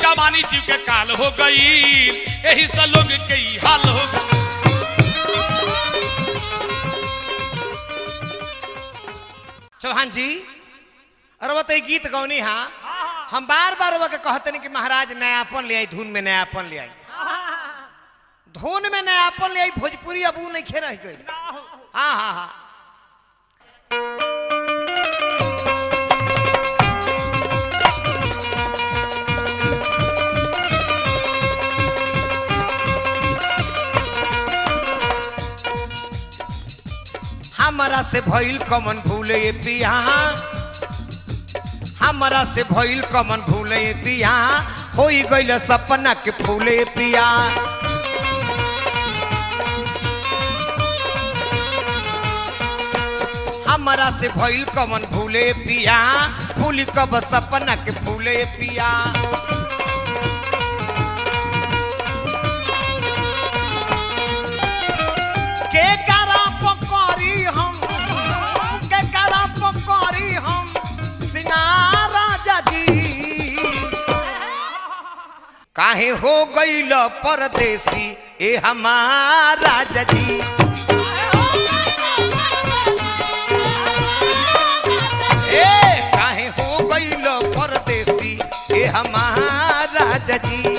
जवानी जीव के काल हो गई, यही से लोग के ई हाल हो गई। चौहान जी अरे वो तो गीत गौनी। हाँ हम बार बार वो के कहते नहीं कि महाराज नयापन ले आई, धुन में नयापन ले आई, धुन में नयापन ले आई, भोजपुरी अब नहीं खे रह गई। हाँ हाँ हाँ हमारा से भइल कमन भूले पिया, हमारा से भइल कमन भूले पिया, होई गइल सपना के फूले पिया। हमारा से भइल कमन भूले पिया, फूल कब सपना के फूले पिया। के करा पकड़ी हम, के करा पकड़ी हम सिंगार राजा जी, काहे हो गइल परदेसी ए हमार राजा जी। ए काहे हो गइल परदेसी ए हमार राजा जी।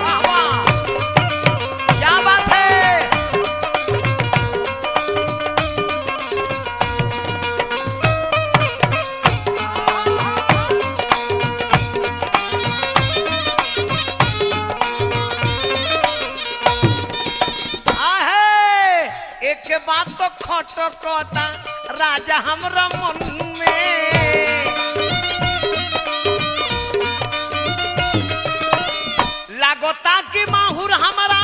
वाह वाह, क्या बात है। आहे एक बात तो खटकता राजा हमरा मन में, लागता कि माहुर हमारा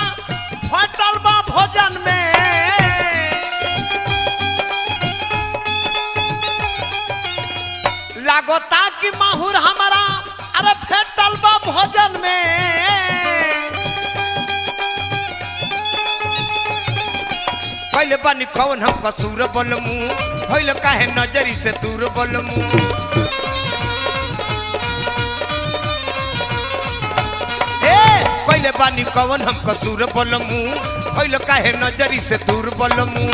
फटल बा भोजन में। लागता कि माहुर हमारा अरे फेटल बा भोजन में। पहले बानी कौन हम कसूर बोलमू, भइल काहे नजरी से दूर बोलमू। ए पहले बानी कौन हम कसूर बोलमू, भइल काहे नजरी से दूर बोलमू।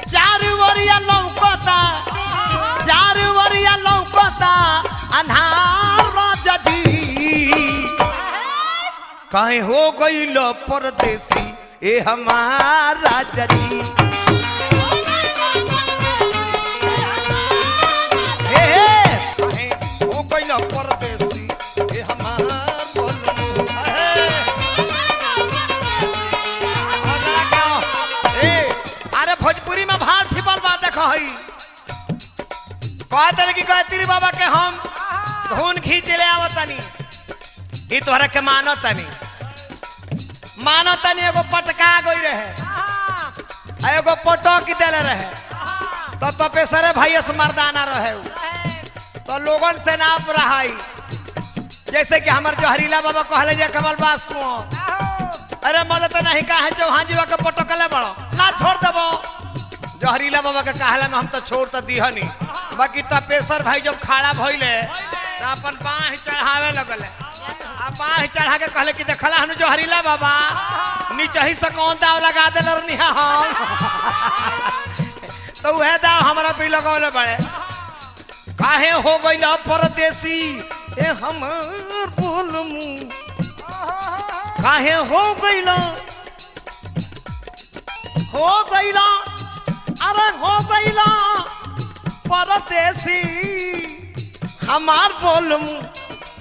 चार वरिया लौकता, चार वरिया लौकता अन्हार राजा जी, काहे हो गइल परदेसी ए हमार राजा जी। ए काहे हो गइल परदेसी ए हमार बोलमू। ए अरे भोजपुरी में भाव छिपल बा, देखो हई कहते कि गायत्री बाबा के हम धुन खींच ले आवतानी, ई तोहरा के मानतानी मानतानी। एगो पटका गई रहे आ एगो पटक देले रहे, तो तपेसरे भाई से मर्दाना रहे, तो लोगन से नाप रहा। जैसे कि हमार जहरीला बाबा कहले जे कमल बास को, अरे मदद तो नहीं काहे चौहान जी के पटकले बड़ो ना छोड़ देबो। जहरीला बाबा के कहला में हम तो छोड़ तो दीहनी, बाकी तपेश्वर भाई जब खड़ा भइले तो अपन बाँह चढ़ावे लगले, आ बाँह चढ़ा के कहले कि देखला हनु जहरीला बाबा नीचे ही से कौन दाव लगा देल रहनी हम तो वह दाव हमरा भी लगौले बड़े। काहे हो गइल परदेसी ए हमर बोलमू, काहे हो गइल, हो गइल, अरे हो गइल परदेसी हमार बोलमू,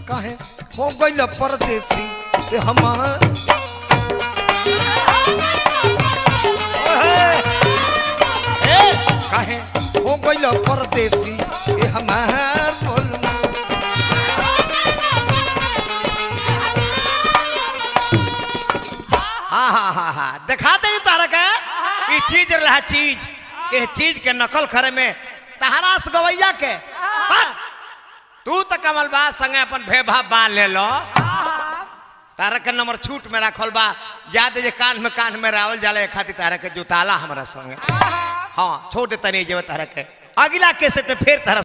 काहे हो गइल परदेसी ए हमार। ए काहे हो गइल परदेसी ए हमार बोलमू। हाँ हाँ हाँ हाँ देखा दे तारा के ई चीज रहा चीज, ये चीज के नकल करे में तहरा से गवैया के तू तो कमल बा संगे अपन भेभा बांध ले लो। तारा के नंबर छूट में रखल बा, जादे जे कान में रावल जाला ए खातिर तारा के जुताला हमरा संगे। हाँ छोड़ दे तनी जेब तारा के अगला केसेट में फिर तारा।